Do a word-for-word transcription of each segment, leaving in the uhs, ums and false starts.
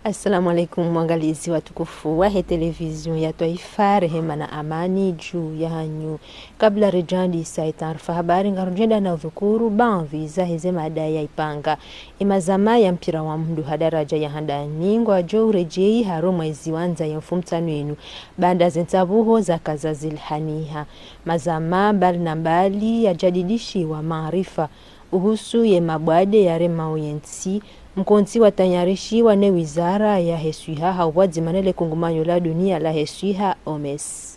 Assalamu alaikum, waangalizi watukufu wahe televizio ya twaifa, rehema na amani juu yahanyu. Kabla ridjandisa ye taarifa habari, ngarudjenda na udhukuru baadhwi zaheze mada ya ipanga. Ye mazama ya mpira wa mndru ha daraja ya handani ngwadjo uredjei harumwa ye ziwandza ye mfumotsanu yinu, baanda ze ntsabuho zaka zazilihaniha. Mazama mbali na mbali yajadidishiwa maarifa uhusu ye mabwade yaremao ye ntsi, mkontsi watayarishiwa ne wizara yahe swiha ha upvwadzima ne le kungumanyo la dunia lahe swiha, O M S.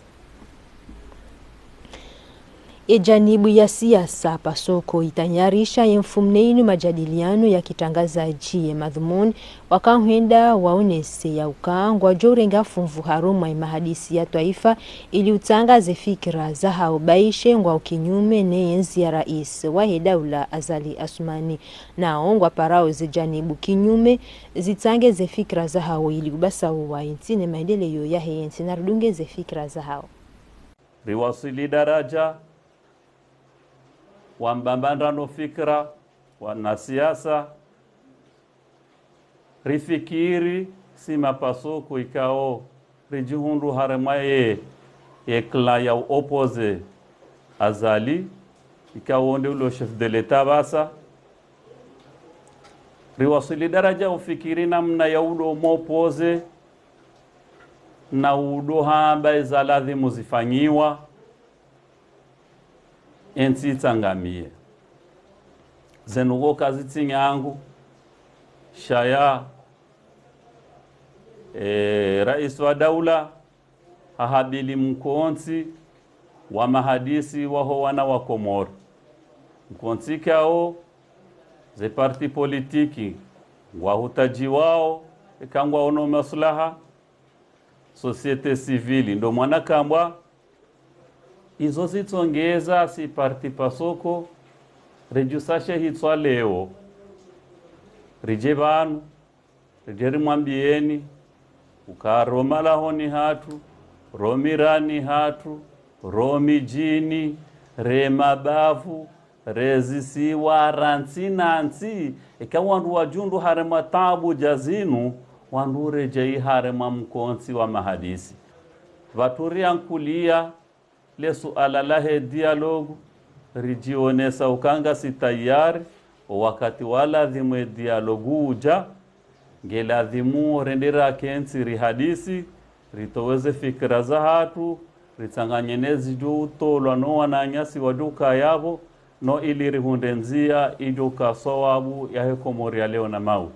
Ye janibu ya siasa PASOKO itayarisha ye mfumone yinu majadiliano ya kitrangazadji. Ye madhumuni waka hwenda waonese ya uka ngwadjo urenga funvu harumwa ye mahadisi ya twaifa ili utsanga ze fikira zahao, ba ishe ngwao kinyume ne ye ndzia rais wahe daula Azali Assoumani. Nao ngwaparao ze janibu kinyume zitsange ze fikira zahao ili ubasauwa ye ntsi ne maendeleo yahe ye ntsi. Narudunge ze fikira zahao. Riwaswili daraja wa mbambandrano fikira, wanasiasa, rifikiri si ma PASOKO ikao ridjihundru harumwa ye, ye clan ya u opposé Azali, ikao nde ulo chef de l'État pvasa. Riwaswili daraja ufikiri namna ya udo mu opposé na udo hamba eza ladhimu zifanyiwa, ye ntsi itsangamiye. Zinu ngo kazitsi nyangu, shaya, e, rais wa daula hahabili mkontsi wa mahadisi waho wana wa Komori. Mkontsi kao ze parti politiki ngwahutajiwao, eka ngwaono maslaha, société civile ndo mwana kambwa. Izo zitsongeza si parti PASOKO, redjusashe hitswa leo, ridje pvanu, ridje rimwambiyeni uka ro malahoni hatru, ro mirani hatru, ro midjini, re mabavu, re zisiwa, ra ntsi na ntsi, eka wandru wadjihundru harumwa taabu dja zinu, wandru uredjei harumwa mkontsi wa mahadisi. Pvatsu riankulia le suala lahe dialogue, ridjionesa uka ngasi tayari, o wakati wa ladhimu ye dialogue udja, nge ladhimu rende rakentsi rihadisi, ritowe ze fikira zahatru, ritsanganye ne zidjo utolwa no wananyasi wadjo ukaya pvo, no ili rihundre ndzia idjo uka swawabu yahe Komori ya leo na mau.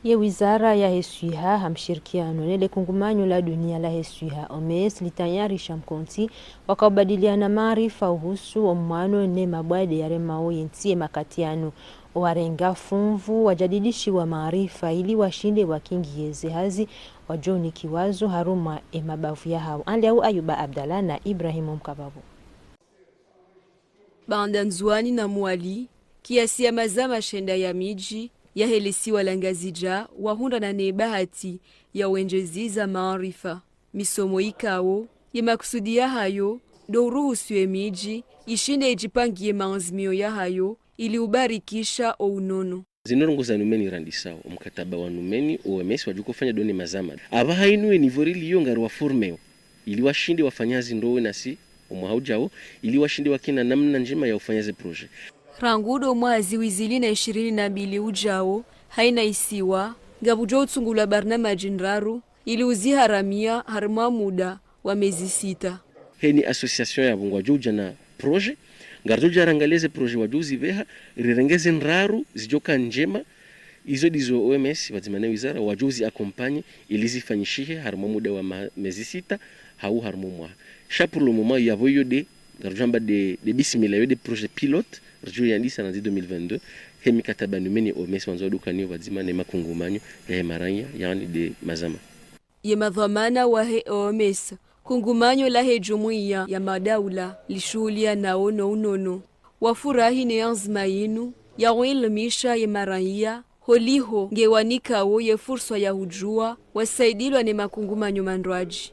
Ye wizara yahe swiha ha mshirikiano ne le kungumanyo la dunia lahe swiha, O M S, litayarisha mkontsi waka ubadiliana maarifa uhusu o mwano ne mabwade yaremao ye ntsi ye makati yanu. Owarenga funvu wajadidishiwa maarifa ili washinde wakingiye ze hazi wadjo unikiwa zo harumwa ye mabavu yahao. Anliau Ayuba Abdallah na Ibrahim Mkababo. Baanda Ndzuani na Mwali, kiasi ya mazama shenda ya midji yahe le siwa la Ngazidja wahundrana ne bahati ya wendjezi za maarifa. Misomo ikao ye makusudi yahayo ndo uruhusu ye midji ishinde idjipangiye maanzimiyo yahayo ili ubarikisha o unono. Zinu ndrongoo za numeni randisao, o mkataba wa numeni, O M S wadjo ufanya ndo ne mazama. Apvaha inu ye niveau riliyo ngari wa formeo ili washinde wafanye hazi ndo nasi o mwaha udjao, ili washinde wakena namna ndjema ya ufanya ze projet. Rangu ndo mwaha ziwi zili na ishirini na mbili udjao, haina isiwa ngapvudjo utsungulwa barnamaji ndraru ili uziharamia harumwa muda wa mezi sita. Heni association yapvo ngwadjo udja na projet, ngaridjo udja rangalie ze projet wadjo uzipveha, rirenge ze ndraru zidjo ka ndjema, izo ndizo O M S pvadzima ne wizara wadjo uzi accompagner ili zifanyishihe harumwa muda wa ma-, mezi sita, hau harumwa mwaha. Sha pour le moment, yapvo iyo nde, ngaridjo amba nde, nde bismillah, iyo nde projet pilote, ridjo yandisa nandzi deux mille vingt-deux, he mikataba numeni O M S wandzo wadjo ukaniyo pvadzima ne makungumanyo yahe maranya, yaani nde mazama. Ye madhwamana wahe O M S, kungumanyo lahe jumuiya ya madaula lishuhulianao no unono, wafurahi ne anzima yinu ya uilimisha ye maranya, holiho nge wanikao ye furswa ya hudjua wasaidilwa ne makungumanyo mandrwadji.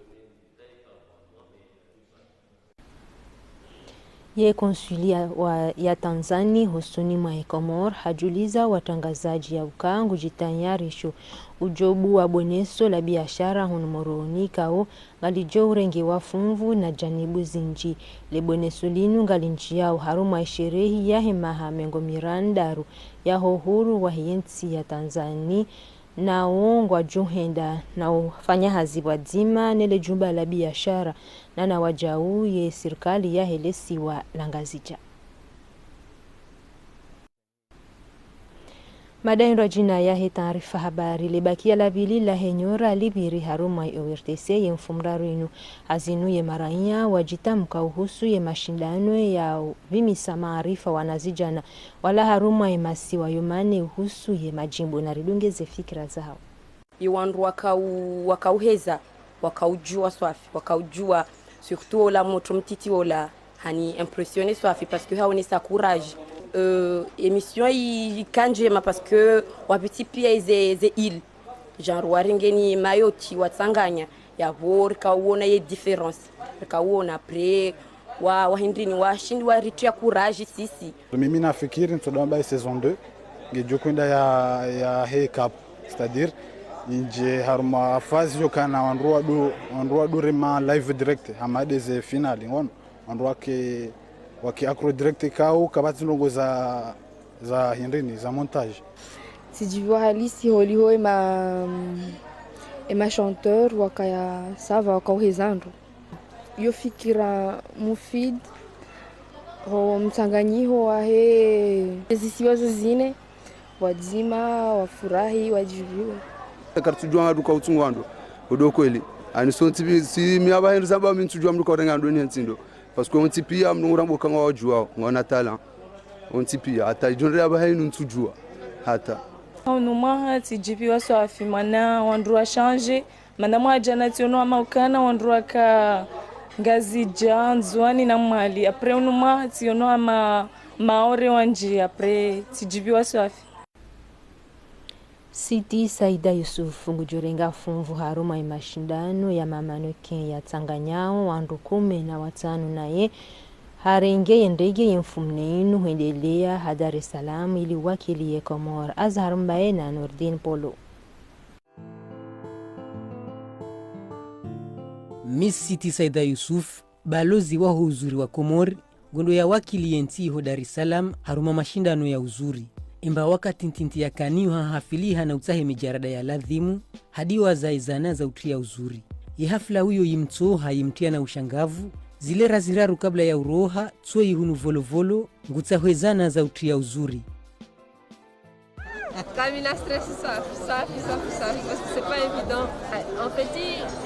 Ye konsuli ya, wa, ya Tanzani hosoni mwa ye Komori hadjuliza watrangazadji ya uka ngudjitayarisho udjobu wa boneso la biashara hunu Moroni ikao ngalidjo urengewa funvu na janibu zindji. Le boneso linu ngalindjiyao harumwa ye sherehi yahe maha mengo mirandaru yaho uhuru wahe yentsi ya Tanzani, nao ngwadjo henda na ufanya hazi pvwadzima nele jumba la biashara na na wadjau ye sirikali yahe lesiwa la Ngazidja. Mada hindru djina yahe taarifa habari, le bakia la pvili lahe nyora lipviri harumwa ye O R T C ye mfumraru inu. Hazinu ye maraya wadjitamka uhusu ye mashindano ya uvimisa maarifa wanazidjana wala harumwa ye masiwa yo mane uhusu ye madjimbo, na ridunge ze fikira zawo. Ye wandru wakau-, wakauheza, wakaudjua swafi, wakaudjua, surtout ola motro mtiti ola, hani impressionné swafi, parce que haonesa courage. Euh, émission yi, yika ndjema parce que wapviti pia ze, ze îles. Genre warenge ni Mayotte, watsanganya, yapvo rikauona ye différence. Rikauona après, wa, wa hindrini, washindi waritria courage sisi. Mimi nafikiri ntsodo amba ye saison deux ngedjo kwenda ya, yahe cup, c'est-à-dire indje harumwa phase yo kana wandru wadu, wandru wadu rema live direct, hama de ze finale, ngono. Wandru wake, wake accro direct ikao kapvatsi ndrongo za, za hindrini, za montage. Tsidjiviwa halisi holiho ema, ema chanteur wakaya ça va, wakauheza ndro. Yo fikira mufid, ho mtsanganyiho wahe zisiwa zo zine, wadzima, wafurahi, wadjiviwe. Karitsudjua mndru kautsungu wandru, odo kweli. Ani sontsi pvi-, si mi apvaha hindru zamba mi ntsudjua mndru kaurenga ndro ni ntsindo. Parce que ontsi pia mndru ngurambo kanga wadjuao, ngwana talent. Ontsi pia, hata idjo ndre apvaha inu ntsudjua. Hata. Unu mwaha tsidjiviwa swafi, mana wandru wa changé, mana mwaha djana tsiono hama ukana wandru waka Ngazidja, Ndzuani na Mwali. Après unu mwaha tsiono hama Maore wandji, après tsidjiviwa swafi. Siti Saida Yusuf ngudjorenga funvu harumwa ye mashindano ya ma mannequin yatsanganyao wandru kume na watsanu naye harenge ye ndege ye mfumne inu hwendelea ha Dar es Salaam ili wakili ye Komori. Azhar Mbaye na Nourdine Polo. Miss Siti Saida Yusuf, balozi waho uzuri wa Komori, ngondo ya wakili ye ntsi iho Dar es Salaam harumwa mashindano ya uzuri. Emba wakati ntiti yakaniyo ha hafiliha na utsahe mijarada ya ladhimu, hadi waza ezana za utria uzuri. Ye hafla uyo yimtsoha yimtria na ushangavu, zilera ziraru kabla ya uroha, tsoyi hunu Volovolo, ngutsaho ezana za utria uzuri. Kamina stress swafi, swafi, swafi, swafi, parce que c'est pas évident. En fait,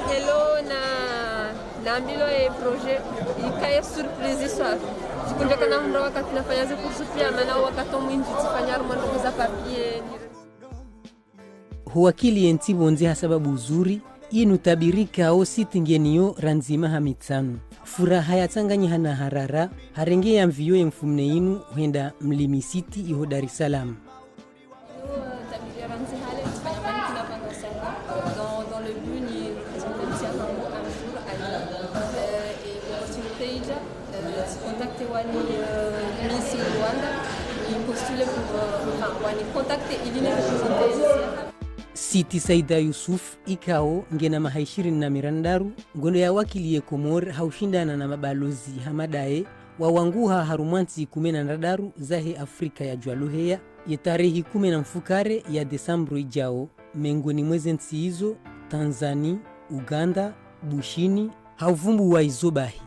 hello na, na mbilo ye projet, ikaye surprise swafi. Tsikundjaka na mndru wakati nafanya ze kursu pia, mana wakati omwindji tsifanya harumwa ndrongo za papier, ni huwakili ye ntsi pvondze ha sababu uzuri, inu tabirika o Siti ngeniyo randzi maha mitsanu. Furaha yatsanganyiha na harara, harenge ya mviyo ye mfumne inu hwenda Mlimi City iho Dar es Salaam. Dans, dans le but ni représenter Mtsahangu un jour à Lille. Euh, et opportunité idja, euh, tsi contacté wani, euh, Miss Rwanda, ni postulé pour, euh, enfin, wani contacté ili ni représenter Mtsahangu. Siti Saida Yusuf ikao ngena maha ishirini na mirandaru, ngondo ya wakili ye Komori ha ushindana na mabalozi hama daye, wawanguha harumwa ntsi kume na ndraru zahe Afrika ya Djwaluheya, ye tarehi kume na mfukare ya desambru idjao, mengoni mwa ze ntsi izo, Tanzani, Uganda, Bushini, ha uvumbu wa izo bahi.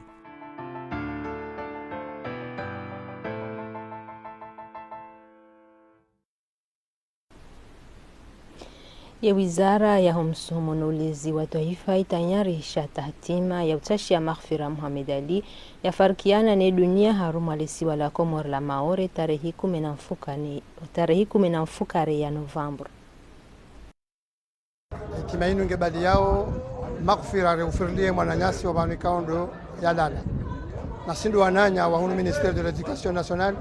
Ye wizara yaho msomo no ulezi wa twaifa itayarisha tahatima ya utsashia maghfira Mohamed Ali, yafarikiana ne dunia harumwa lesiwa la Komori la Maore tarehi kume na mfukare, tarehi kume na mfukare ya novambru. Itima inu nge bali yao maghfira, reufirilie mwananyasi wa pvanu ikao ndo yalala. Na si ndo wananya wa hunu Ministère de l'Éducation Nationale,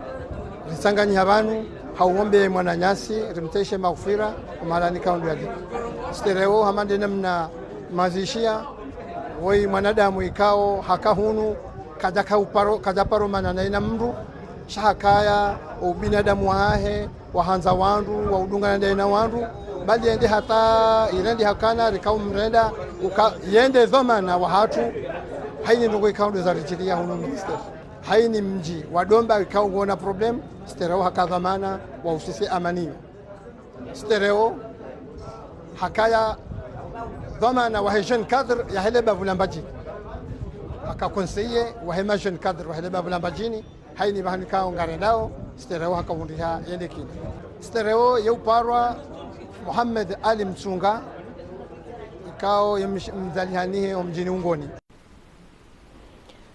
ritsanganyiha pvanu, ha uombe mwananyasi, rimtsahiye maghfira, o mahalani ikao ndo yalala. Stereo hama nde namna mazishia, woyi mwanadamu ikao haka hunu, Kadja kauparo, kadja paro mana na ina mndru, sha hakaya ubinadamu wahahe, wahandza wandru, waudungana na ina wandru, bali yende hata irendi hakana, rika umrenda, uka, yende dhwamana wahatru, haini ndrongoo ikao ndo zaridjiliya hunu ministère. Haini mdji wa Domba ikao ngona problème, Stereo haka dhwamana wa usisi amani. Stereo hakaya dhwamana wahe jeune cadre yahe le bavu la Mbadjini. Haka conseiller wahe ma jeune cadre wahe le bavu la Mbadjini, haini pvahanu ikao ngarendao, Stereo haka undriha yende kina. Stereo ye uparwa Mohamed Ali Mtsunga, ikao ye msh-, mdzalihanihe wo mdjini Ungoni.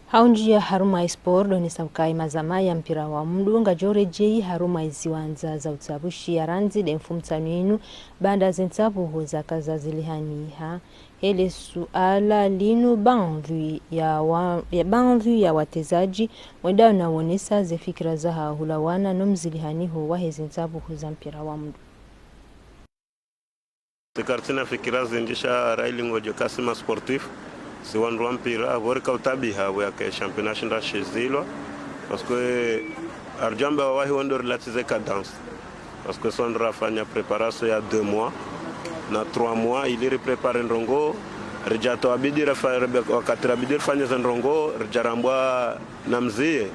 Ha undjiya harumwa ye sport, ndo nesa ukaya ye mazama ya mpira wa mndru ngayidjo redjeyi harumwa ye ziwandza za utsabushi ya randzi nde mfumontsanu yinu, baanda ze ntsabuho zaka zazilihaniha. He le suala linu, baadhwi ya wa-, ya baadhwi ya watezadji wenda na wonesa ze fikira zahawo hulawana no mzilihaniho wahe ze ntsabuho za mpira wa mndru. Tsi karitsina fikira zindji sha raili ngodjo kasi ma sportif, si wandru wa mpira, pvo rika utabiha pvo yake championnat shinda shizilwa, parce que aridjamba wawahi wendo relatize cadence, parce que si wandru rafanya préparation ya deux mois na trois mois, ili riprépare ndrongoo, ridja to abidi rafa-, wakati rabidi rifanye ze ndrongoo, ridja rambwa na mziye.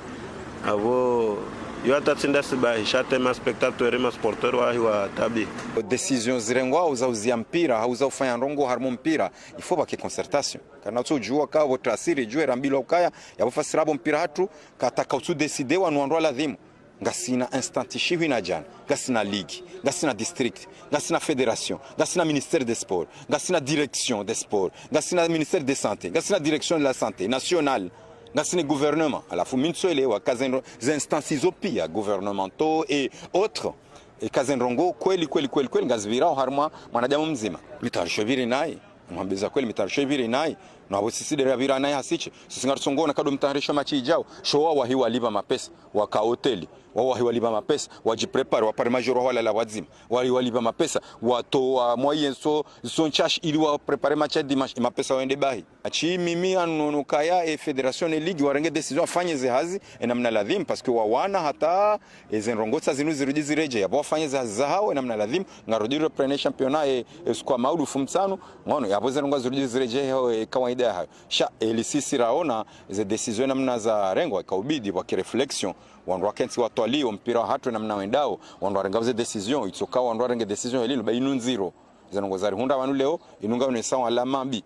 Apvo, yo hata tsi nda sibahi, sha hata ma spectateur, ma supporter wahi watabi. Décision zirengwao za uziya mpira, hau za ufanya ndrongoo harumwa mpira, il faut pvake concertation. Kana utso djuwa ka pvo tasiri, djuwe rambilwa ukaya, yapvo fasira pvo mpira hatru, kata ka utsu décider wanu wandru wa ladhimu. Ngasina instance shihwi na djana, ngasina ligue, ngasina district, ngasina fédération, ngasina ministère des sports, ngasina direction des sports, ngasina ministère de santé, ngasina direction de la santé nationale, ngasina gouvernement. Halafu mi ntsuelewa ka ze ndro-, ze instances zo pia, gouvernementaux et autres, e ka ze ndrongoo kweli, kweli, kweli, kweli, ngazipvirao harumwa mwanadamu mdzima. Mi tarisho pviri nayi. Mwambeza kweli, mi tarisho pviri nayi. Na pvo sisi nde rapvira nayi hasitsi. Sisi ngarisongona kado mi tarisho match idjao. Sho wawahi walipva mapesa, waka hoteli. Wawahi walipva mapesa, wadjiprépare, wapare majoro walala wadzima. Wawahi walipva mapesa, watowa moyens zo, zo ntsashi ili waprépare match ya dimanche, mapesa wende bahi. Atsi mimi anono kaya e fédération ne ligue warenge décision wafanye ze hazi e namna ladhimu, parce que wawana hata e ze ndrongoo tsa zinu zirudi ziredjeyi, yapvo wafanye ze hazi zahawo e namna ladhimu, ngarudi reprendre championnat e, e siku ya maudu mfumontsanu, ngono, yapvo ze ndrongoo zirudi ziredjeyi e kawaida yahayo. Sha, eli sisi raona, ze décision e namna zarengwa, ika ubidi, pvake réflexion, wandru wakentsi watwalio mpira wahatru e namna wendao, wandru warengao ze décision, itsoka wandru warenge décision elinu, ba inu ndziro. Ze ndrongoo zarihundra pvanu leo, inu ngaonesao alama mbi.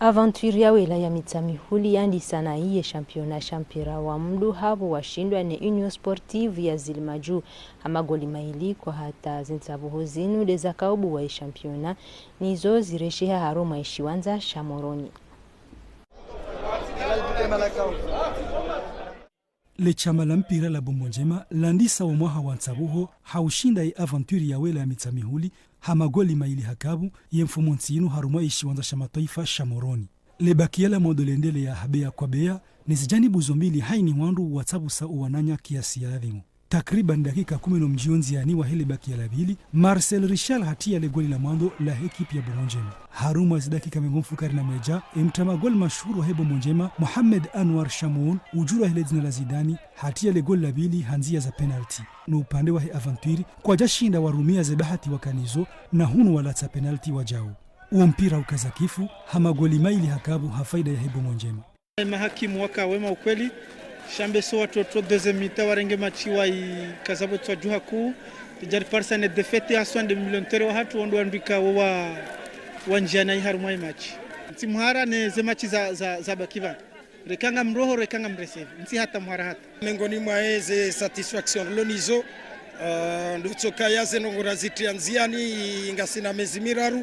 Aventure ya Wela ya Mitsamihuli yandisa nayi ye championnat sha mpira wa mndru hapvo washindwa ne Union Sportive ya Zilimadju ha magoli mayili kwa hata. Ze ntsabuho zinu nde zakaubuwa ye championnat, nizo ziresheha harumwa ye shiwandza sha Moroni. Le shama la mpira la Bombo Njema landisa wo mwaha wa ntsabuho ha ushinda ye Aventure ya Wela ya Mitsamihuli ha magoli mayili ha kavu ye mfumontsi inu harumwa ye shiwandza sha mataifa sha Moroni. Le bakiya la mwando lendeleya ha beya kwa beya, ne zijanibu zo mbili haini wandru watsabusa uwananya kiasi ya ladhimu. Takriban dakika kume no mdjio ndziani wahe le bakiya la pvili, Marcel Richard hatiya le goli la mwando lahe ekipi ya Bombo Njema. Harumwa zi dakika mengo mfukare na mwedja, e mtra magoli mashuhuri wahe Bombo Njema, Mohamed Anwar Shamoun, udjulwa he le dzina la Zidane, hatiya le goli la pvili ha ndziya za penalti. No upande wahe Aventure, kwadjashinda warumiya ze bahati wakanazo, na hunu walatsa penalti wadjau. Uwo mpira ukaza kifu, ha magoli mayili ha kavu ha faida yahe Bombo Njema. Mahakimu waka wema ukweli, sha mbe so watoto deuxième mi-temps warenge match waikaza pvo tswa djuha kuu, ridja riparisa ne défaite haswa nde miliontere wahatru wandru wandrika wo wa, wandjiana yi harumwa yi match. Ntsi mhara ne ze match za, za, za baki pvanu. Reka nga mroho, reka nga mreseve. Ntsi hata mhara hata. Mengoni mwa eze satisfaction rilo nizo, eh, ndo tsoka ya ze ndrongoo razitriya ndziani, ngasina mezi miraru,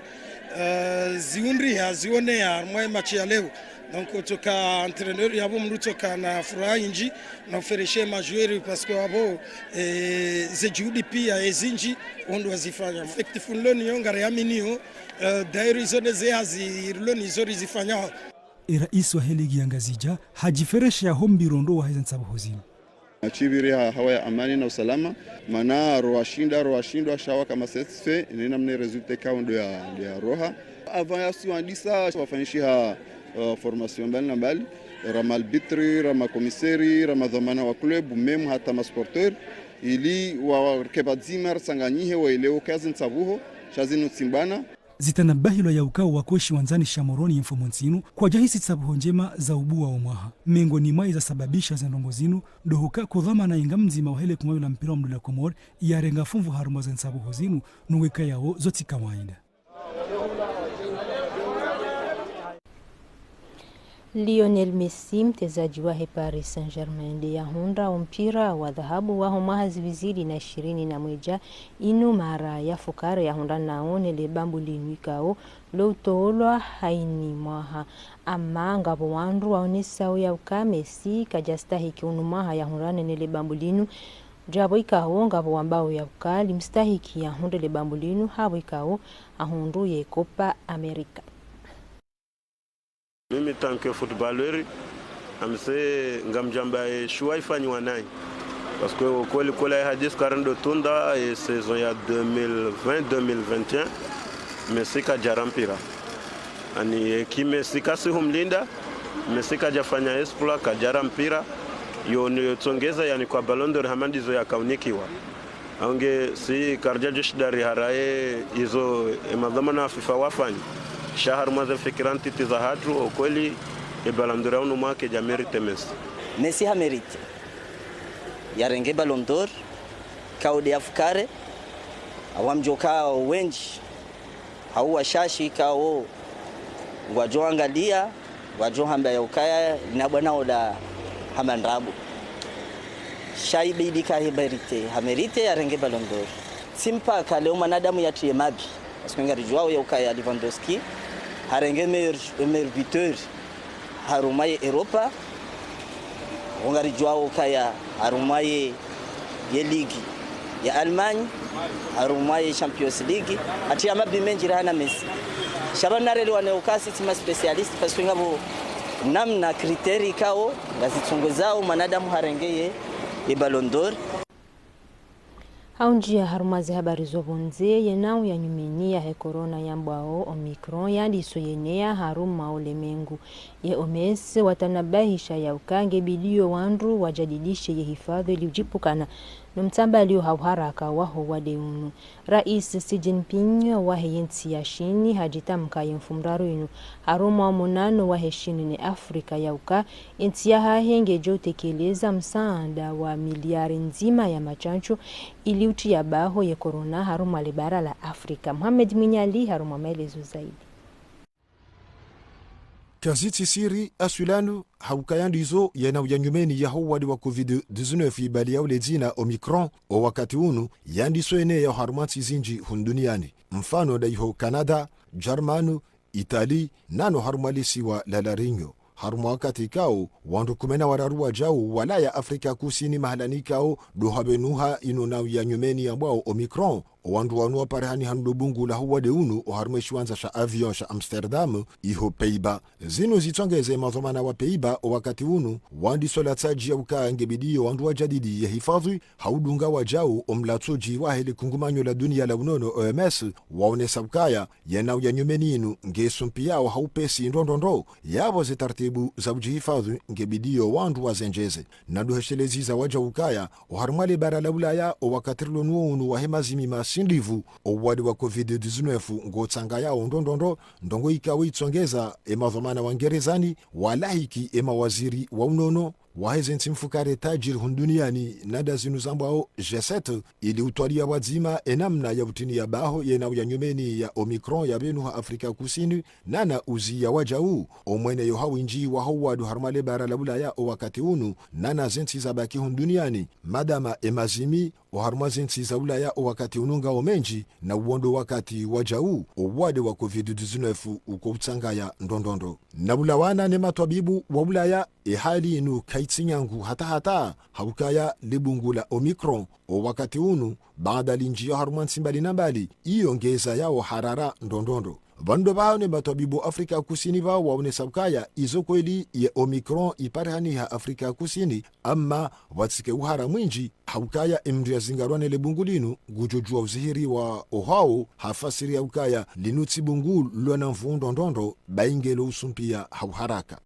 eh, ziundriha, zioneha, mwa ye match ya leo. Donc, tsoka entraîneur yapvo mndru tsoka na furaha indji, na ufereshe ma joueurs, parce que apvo, eh, ze juhudi pia ezindji, ondro wazifanya. Effectif rilo niyo, ngariaminiyo, eh, d'ailleurs izo nde ze hazi rilo nizo rizifanya. E raisi wahe ligi ya Ngazidja, hadjiferesheya ho mbiro ndo wahe ze ntsabuho zinu. Match ipviri ha hawa ya amani na usalama, mana rowashinda, rowashindwa, sha waka satisfait, ne namna résultat ikao ndo ya, ndo ya roha. Avant ya si wandisa, wafanyishiha, uh, formation mbali na mbali. Ra malbitri, ra makomiseri, ra madhwamana wa club, même hata masporteur, ili wa, warike pvadzima, ritsanganyihe, waelewe ukaya zi ntsapvuho, sha zinu tsi mbwana. Zitanabahilwa ya ukao wakoshi wandzani sha Moroni ye mfumo ntsinu, kwadjahisi tsapvuho ndjema za ubuwa wo mwaha. Mengoni mwa iza sababisha ze ndrongo zinu, ndo huka kudhwamana inga mdzima wahe le kungayo la mpira wa mndru la Komori, yarenga fumvu harumwa ze ntsapvuho zinu, nuweka yawo zo tsi kawaida. Lionel Messi, mtezadji wahe Paris Saint-Germain, nde yahundra o mpira wa dhahabu waho mwaha zihwi zili na ishirini na mwedja, inu mara ya fukare yahundra nao ne le bambu linu ikao lo utoolwa haini mwaha. Ama ngapvo wandru waonesao ya uka Messi kadjastahiki unu mwaha yahundrane ne le bambu linu, djapvo ikao ngapvo wambao ya uka limstahiki yahundre le bambu linu, hapvo ikao ahundru ye Copa America. Mimi, tant que footballeur, amse ngamdjamba ye shuwa ifanyiwa nayi. Parce que o kweli kola ye hadisi karendo tunda ye saison ya deux mille vingt, deux mille vingt et un, Messi kadjara mpira. Ani, eki Messi kasi humlinda, Messi kadjafanya exploit, kadjara mpira, yo, yo tsongeza yani kwa Ballon d'Or hama ndizo yakaunikiwa. Aunge si karidja djeshidari haraye izo e madhwamana wa FIFA wafanyi. Sha harumwa ze fikira ntiti za hatru, o kweli, e Ballon d'Or ya unu mwaha kedja mérité Messi. Messi ha mérité yarenge Ballon d'Or, kao nde ya fukare, awa mdjoka wendji hau washashi kao ngwadjo angalia, ngwadjo hamba ya ukaya na bwana ola hamba ndrabo. Sha ibidi ka he mérité, ha mérité yarenge Ballon d'Or. Tsi mpaka leo mwanadamu yatriye mabi. Parce que ngaridjuwao ya ukaya Lewandowski harenge meilleur, meilleur buteur harumwa ye Europa. Ngaridjuwao ukaya harumwa ye, ye ligue ya Allemagne, harumwa ye Champions League, hatriya mabi mendji rahana Messi. Sha pvanu narelewane uka si tsi ma spécialiste, parce que ngapvo namna critère ikao ngazitsongezao mwanadamu harenge ye, ye Ballon d'Or. Haundjia harumwa ze habari zo pvondze, ye nau ya nyumeni yahe corona yambwao Omicron yandiso yeneya harumwa ulemengu. Ye O M S watanabahisha ya uka ngebidiyo wandru wajadidishe ye hifadhwi ili udjipvukana no mtsambalio ha uharaka waho wade unu. Rais Xi Jinping wahe ye ntsi ya Shini hadjitamka ye mfumoraru inu harumwa monano wahe Shini ne Afrika ya uka ye ntsi yahahe ngedjo utekeleza msaanda wa miliari ndzima ya matsantsu ili utriya baho ye corona harumwa le bara la Afrika. Mohamed Mwinyali harumwa maelezo zaidi. Kazitsi siri aswilanu, ha ukaya ndizo ye nau ya nyumeni yaho wade wa covid dix-neuf ibaliyao le dzina Omicron, o wakati unu yandiso eneya harumwa ntsi zindji hunu duniani. Mfano nda iho Canada, Jarmanu, Italie, nano harumwa lisiwa la La Réunion. Harumwa wakati ikao, wandru kume na wararu wajau walaya Afrika Kusini mahalani ikao ndo habenuha inu nau ya nyumeni yambwao Omicron. O wandru wanu waparihani hanu ndo bungu laho wade unu oharumwa eshiwandza sha avion sha Amsterdam, iho Pays-Bas. Zinu zitsongeze madhwamana wa Pays-Bas o wakati unu wandiso latsaji ya uka ngebidiyo wandru wajadidi ye hifadhwi, ha udunga wajau o mlatsodji wahe le kungumanyo la dunia la unono, O M S, waonesa ukaya ye nau ya nyumeni inu ngesumpiyao ha upesi ndrondrondro, yapvo ze taratibu za udjihifadhwi ngebidiyo wandru wazendjeze. Na ndo heshelezi za wajau ukaya oharumwa le bara la Ulaya o wakati rilo nuwo unu wahe mazimi masindrivu, o wade wa covid dix-neuf ngotsangayao ndrondrondro, ndrongoo ikao itsongeza e madhwamana wa Ngerezani walahiki e mawaziri wa unono wahe ze ntsi mfukare tajiri hunu duniani, nda zinu zambwao G sept, ili utwaliya pvwadzima e namna ya utriya baho ye nau ya nyumeni ya Omicron yabenuha Afrika Kusini, nana uziya wajau o mweneyo ha windji waho wade harumwa le bara la Ulaya o wakati unu, nana ze ntsi zabaki hunu duniani, madama e mazimi oharumwa ze ntsi za Ulaya o wakati unu ngao mendji, na uwo ndo wakati wajau o wade wa covid dix-neuf uko utsangaya ndrondrondro. Na ulawana ne matwabibu wa Ulaya, e hali inu kaitsi nyangu hata hata, ha ukaya le bungu la Omicron o wakati unu, baada linjiya harumwa ntsi mbali na mbali, iyo ngeza yao harara ndrondrondro. Pvanu ndo pvao ne matwabibu Afrika Kusini pvao waonesa ukaya izo kweli ye Omicron iparihaniha Afrika Kusini, ama pvatsike uhara mwindji, ha ukaya e mndru yazingarwa ne le bungu linu ngudjodjuwa uzihiriwa ohao, ha fasiri ya ukaya linu tsi bungu lona nvuu ndrondrondro, baingelo usumpiya ha uharaka.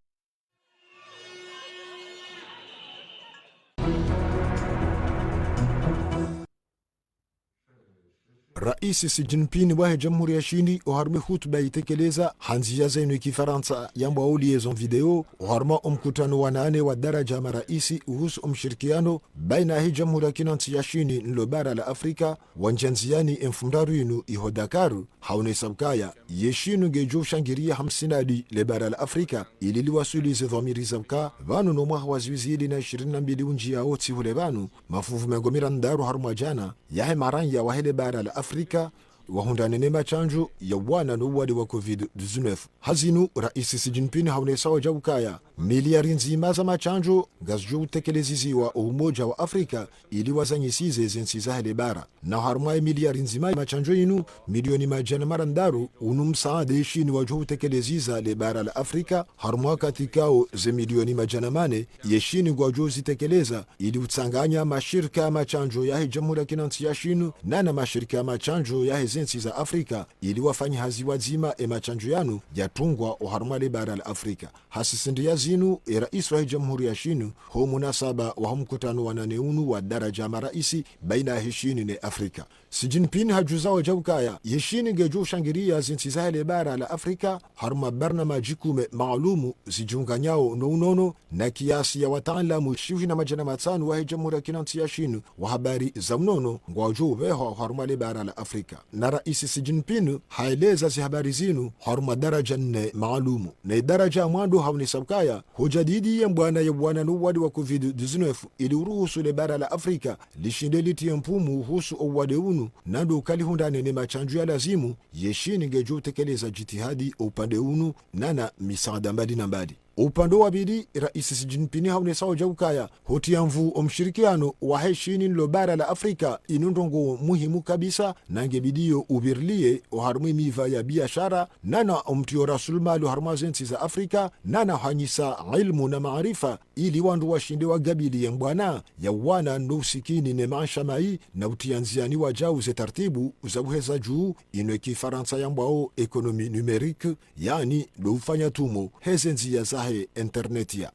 Raisi Xi Jinping wahe Jamhuri ya Shini, oharumwa ye hutuba yitekeleza ha ndziya zinu ya kifarantsa yambwao liaison vidéo, oharumwa omkutano wa nane wa daraja ya maraisi uhusu omshirikiano baina yahe Jamhuri ya Kinantsi ya Shini nlo bara la Afrika, wandjia ndziani emfumoraru yinu iho Dakar, haonesa ukaya ye Shini ngedjo ushangiriya ha msinadi le bara la Afrika, ili liwaswili ze dhwamiri za uka pvanu no mwaha wa zihwi zili na ishirini na mbili undjiyao tsi hule pvanu, mafuvu mengo mirandraru harumwa djana yahe maranya wahe le bara la Afrika wahundrane ne mashandjo ya uwana no uwade wa covid dix-neuf. Ha zinu, Raisi Xi Jinping haonesa wadja ukaya miliyari ndzima za mashandjo ngazidjo utekeleziziwa o Umoja wa Afrika ili wazanyisize ze ntsi zahe le bara. Na harumwa ye miliyari ndzima ya mashandjo yinu, miliyoni madjana marandraru unu msaada ye Shini wadjo utekeleziza le bara la Afrika, harumwa wakati kao ze miliyoni madjana mane ye Shini ngwadjo uzitekeleza ili utsanganya mashirika ya mashandjo yahe Jamhuri ya Kinantsi ya Shini, nana mashirika ya mashandjo yahe ze ntsi za Afrika, ili wafanye hazi wadzima e mashandjo yanu yatungwa oharumwa le bara la Afrika. Ha sisindi ya zinu, e raisi wahe Jamhuri ya Shini, ho munasaba waho mkutano wa nane unu wa daraja ya maraisi baina yahe Shini ne Afrika. Xi Jinping hadjuza wadja ukaya ye Shini ngedjo ushangiriya ze ntsi zahe le bara la Afrika harumwa barnamaji kume maalumu zidjiunganyao no unono, na kiasi ya wataalamu shihwi na madjana matsanu wahe Jamhuri ya Kinantsi ya Shini wa habari za unono ngwadjo upvehwa harumwa le bara la Afrika. Na Raisi Xi Jinping haeleza ze habari zinu harumwa daraja nne maalumu. Na ye daraja ya mwando haonesa ukaya ho ujadidi ye mbwana ya uwana no uwade wa covid dix-neuf ili uruhusu le bara la Afrika lishinde litiye mpumu uhusu o uwade unu, na ndo uka lihundrane ne mashandjo ya lazimu, ye Shini ngedjo utekeleza jitihadi o upande unu, nana misaada mbali na mbali. Upande wa pvili, Raisi Xi Jinping haonesa wadja ukaya, hotiya nvuu omshirikiano wahe Shini nlo bara la Afrika, inu ndrongoo muhimu kabisa, na nge bidiyo upvirilie oharumwa ye miva ya biashara, nana omtiyo rasulmali oharumwa ze ntsi za Afrika, nana hanyisa ilmu na maarifa, ili wandru washinde wagabiliye mbwana ya uwana no usikini ne maesha mayi, na utiya ndziani wadjau ze taratibu za uheza juu, inu ye kifarantsa yambwao économie numérique, yaani ndo ufanya tumo heze ndziya zahe internet ya.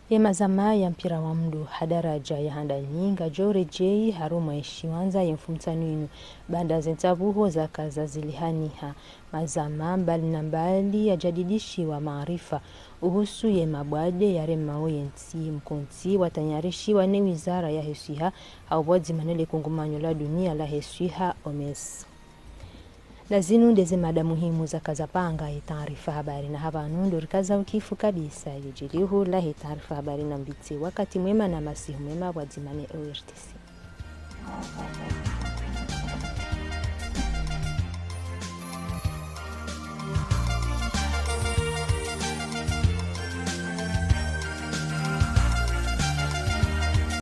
Ye mazama ya mpira wa mndru ha daraja ya handani ngayidjo uredjei harumwa ye shiwandza ye mfumotsanu inu, baanda ze ntsapvuho zaka zazilihaniha. Mazama mbali na mbali yajadidishiwa maarifa uhusu ye mabwade yaremao ye ntsi, mkontsi watayarishiwa ne wizara yahe swiha, ha upvwadzima ne le kungumanyo la dunia lahe swiha, O M S. Na zinu nde ze mada muhimu zaka zapanga ye taarifa habari, na hapvanu ndo rikaza ukifu kabisa ye djelihu lahe taarifa habari, na mbitse wakati mwema na masihu mema pvwadzima ne O R T C.